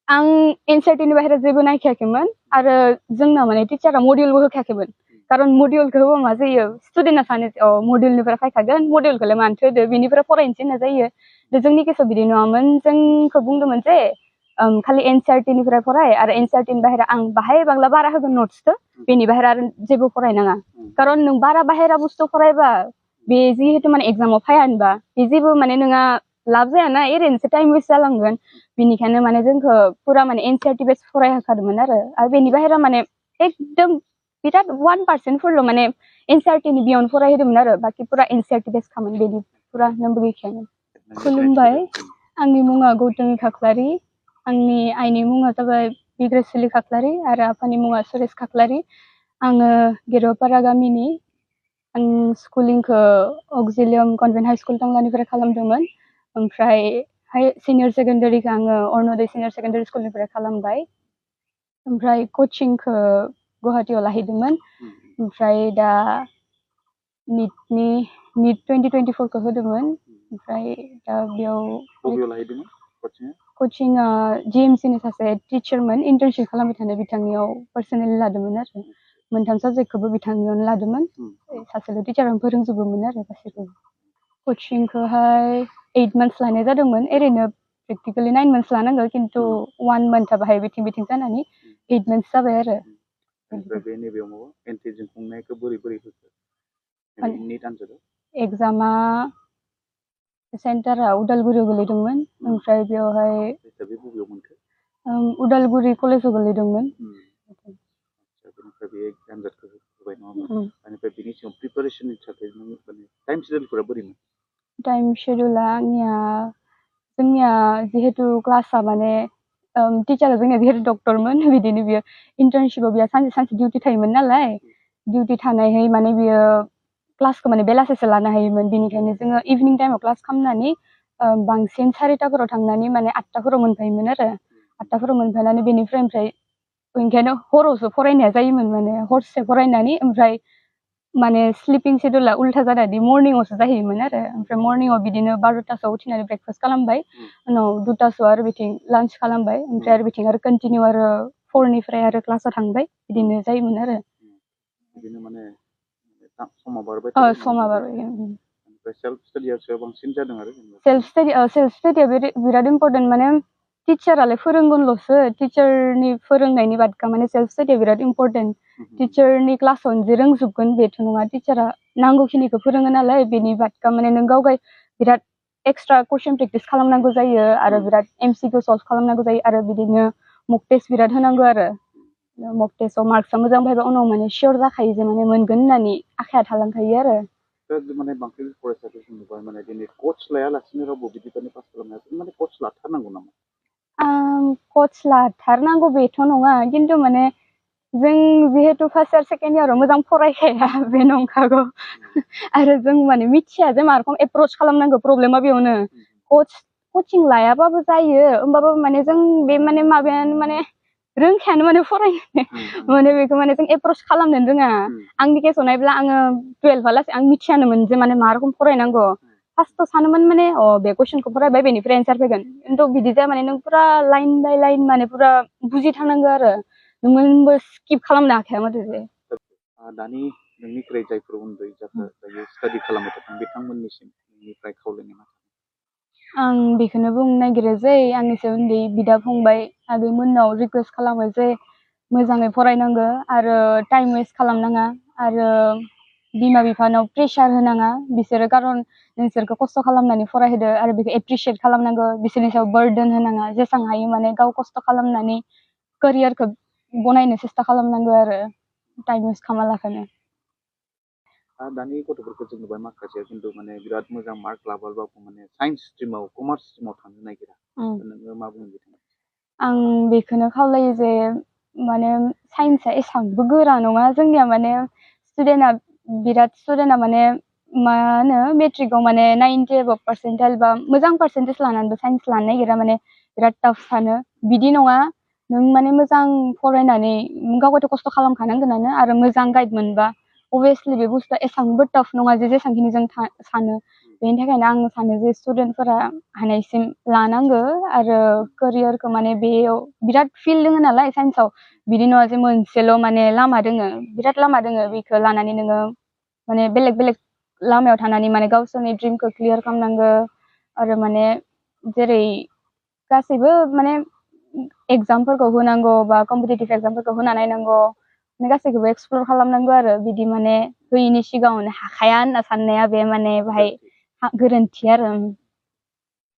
आं एनसिईआरटीनि बाहेरा जेबो नायखायाखैमोन आरो जोंना माने टिचारा मडिउलबो होखायाखैमोन खारन मडिउलखौ होबा मा जायो स्टुडेन्टआ सानो मडिउलनिफ्राय फैखागोन मडिउलखौलाय मानोथो होदो बेनिफ्राय फरायनोसै होनना जायो जोंनि केसाव बिदि नङामोन जोंखौ बुंदोंमोन जे खालि एनसिईआरटीनिफ्राय फराय आरो एनसिईआरटीनि बाहेरा आं बाहाय बांला बारा होगोन नट्सखौ बेनि बाहेरा आरो जेबो फरायनाङा खारन नों बारा बाहेरा बुस्थु फरायबा बे जिहेतु माने एग्जामाव फाया होनबा बे जेबो माने नोंहा लाब जायाना ओरैनोसो टाइम वेस्ट जालांगोन बिनिखायनो माने जोंखौ पुरा माने एनसिईआरटी बेस फरायहोखादोंमोन आरो बेनि बाहेरा माने एकदम बिराद 1% माने एनसिईआरटीनि बियावनो फरायहोदोंमोन आरो बाखि पुरा एनसिईआरटी बेस खामोन बेनि पुरा नोंबो गैखायामोन खुलुमबाय आंनि मुङा गौतमी खाख्लारि आंनि आइनि मुङा जाबाय बिग्रायसुलि खाख्लारि आरो आफानि मुङा सुरेश खाख्लारि आङो गेरुपारा गामिनि आं स्कुलिंखौ अक्जिलियाम कनभेन्ट हाई स्कुल टंलानिफ्राय खालामदोंमोन ओमफ्राय सिनियर सेकेन्डारिखौ आङो अरुणोदय सिनियर सेकेन्डारि स्कुलनिफ्राय खालामबाय ओमफ्राय कचिंखौ गुवाहाटीयाव लाहैदोंमोन ओमफ्राय दा निट 2024खौ होदोंमोन ओमफ्राय दा बेयाव कचिंआ जिएमसीनि सासे टिचारमोन इन्टार्नशिप खालामबाय थानाय बिथांनियाव पार्सनेलि लादोंमोन आरो मोनथाम साबजेक्टखौबो बिथांनियावनो लादोंमोन सासेल' टिचारानो फोरोंजोबोमोन आरो गासैखौबो कचिंखौहाय 8 months लानाय जादोंमोन ओरैनो प्रेक्टिकेलि 9 months लानांगौ खिन्थु 1 month बाहाय बिथिं जानानै 8 months जाबाय आरो बे नैबेयाव एन्ट्रिजों खुंनायखौ बोरै होखो निट आनजादाव एग्जामा सेन्टारा उदालगुरियाव गोलैदोंमोन ओमफ्राय बेवहाय उदालगुरि कलेजाव गोलैदोंमोन बेनिफ्राय बे आनजादखौ होबाय नङा होमबा बेनिफ्राय बिनि सिगां प्रिपारेसननि थाखाय माने टाइम शेड्युलफोरा बोरैमोन टाइम शेड्युला जोंनिया जिहेतु क्लासा माने टिचारा जोंनिया जिहेतु डक्टरमोन बिदिनो बियो इन्टार्नशिपाव बियो सानसे डिउटि थायोमोन नालाय डिउटि थानायहाय माने बियो क्लासखौ माने बेलासेसो लानो हायोमोन बिनिखायनो जोङो इभिनिं टाइमाव क्लास खालामनानै बांसिन 4टाफोराव थांनानै माने 8टाफोराव मोनफायोमोन आरो 8टाफोराव मोनफायनानै बेनिफ्राय ओमफ्राय ओंखायनो हरावसो फरायनाया जायोमोन माने हरसे फरायनानै ओमफ्राय माने स्लिपिं शेड्युला उल्था जानानै मर्निंआवसो जाहैयोमोन आरो ओमफ्राय मर्निंआव बिदिनो 12टासोआव उठिनानै ब्रेकफास्ट खालामबाय उनाव 2टासोआव आरो बिथिं लान्च खालामबाय ओमफ्राय आरो बिथिं आरो कन्टिनिउ आरो 4निफ्राय आरो क्लासाव थांबाय बिदिनो जायोमोन आरो बिदिनो माने समा बारबाय ओमफ्राय सेल्फ स्टाडियासो बांसिन जादों आरो सेल्फ स्टाडिया बिराद इम्पर्टेन्ट माने टिचारालाय फोरोंगोनल'सो टिचारनि फोरोंनायनि बादखा माने सेल्फ स्टाडिया बिराद इम्पर्टेन्ट टिचारनि क्लासावनो जे रोंजोबगोन बेथ' नङा टिचारा नांगौखिनिखौ फोरोङो नालाय बेनि बादखा माने नों गाव बिराद एक्सट्रा कुइसन प्रेक्टिस खालामनांगौ जायो आरो बिराद एमसिकिउ सल्भ खालामनांगौ जायो आरो बिदिनो मक टेस्ट बिराद होनांगौ आरो मक टेस्टआव मार्क्सआ मोजां फैबा उनाव माने सियर जाखायो जे माने मोनगोन होननानै आखाया थालांखायो आरो माने बांसिन फरायसाफोर नुबाय माने दिनै कच लायालासिनो रावबो बिदिबानो पास खालामनो हायाखै माने कच लाथारनांगौ नामा कच लाथारनांगौ बेथ' नङा खिन्थु माने जों जिहेतु फार्स्ट इयार सेकेन्ड इयाराव मोजां फरायखाया बे नंखागौ आरो जों माने मिथिया जे मा रखम एप्रोच खालामनांगौ प्रब्लेमा बेयावनो कचिं लायाबाबो जायो होमबाबो माने जों बे माने माबायानो माने रोंखायानो माने फरायनो माने बेखौ माने जों एप्रोच खालामनो रोङा आंनि केसाव नायब्ला आङो 12 आं मिथियानोमोन जे माने मा रखम फरायनांगौ फार्स्टआव सानोमोन माने बे कुइसनखौ फरायबाय बेनिफ्राय एन्सार फैगोन खिन्थु बिदि जाया माने नों पुरा लाइन बाय लाइन माने पुरा बुजिथारनांगौ आरो नोंबो स्किप खालामनो हाखाया माथो जे दानि नोंनिफ्राय जायफोर उन्दै जायफोर दायो स्टाडि खालामबाय थादों बिथांमोननिसिम नोंनिफ्राय खावलायनाय मा आं बेखौनो बुंनो नागिरो जे आंनिसो उन्दै बिदा फंबाय आगैमोननाव रिकुवेस्ट खालामो जे मोजाङै फरायनांगौ आरो टाइम वेस्ट खालामनाङा आरो बिमा बिफानाव प्रेसार होनाङा बिसोरो खारन नोंसोरखौ खस्थ' खालामनानै फरायहोदो आरो बेखौ एप्रिसियेट खालामनांगौ बिसोरनि सायाव बार्डन होनाङा जेसेबां हायो माने गाव खस्थ' खालामनानै केरियारखौ बनायनो सेस्था खालामनांगौ आरो टाइम वेस्ट खालामालाखानो दानि गथ'फोरखौ जों नुबाय माखासेया खिन्थु माने बिराद मोजां मार्क लाबाबाबो माने साइन्स स्ट्रिमाव कमार्स स्ट्रिमाव थांनो नागिरा नोङो मा बुङो आं बेखौनो खावलायो जे माने साइन्सआ एसेबांबो गोरा नङा जोंनिया माने स्टुडेन्टआ माने मा होनो मेट्रिकआव माने 90 एबभ पार्सेन्टाइल बा मोजां पार्सेन्टेज लानानैबो साइन्स लानो नागिरा माने बिराद टाफ सानो बिदि नङा नों माने मोजां फरायनानै गाव खस्थ' खालामखानांगोनानो आरो मोजां गाइड मोनबा obviously बे बुस्थुआ एसांबो tough नङा जे जेसांखिनि जों सानो बेनि थाखायनो आं सानो जे स्टुडेन्टफोरा हानायसिम लानांगो आरो career-खौ माने बेयाव बिराद field दोङो नालाय साइन्सआव बिदि नङा जे मोनसेल' माने लामा दोङो बिराद लामा दोङो बेखौ लानानै नोङो माने बेलेग बेलेग लामायाव थानानै माने गावसोरनि ड्रिमखौ क्लियार खालामनांगो आरो माने जेरै गासैबो माने एग्जामफोरखौ होनांगौ बा कम्पिटिटिभ एग्जामफोरखौ होना नायनांगौ माने गासैखौबो एक्सप्लर खालामनांगौ आरो बिदि माने होयिनि सिगाङावनो हाखाया होनना साननाया बे माने बाहाय गोरोन्थि आरो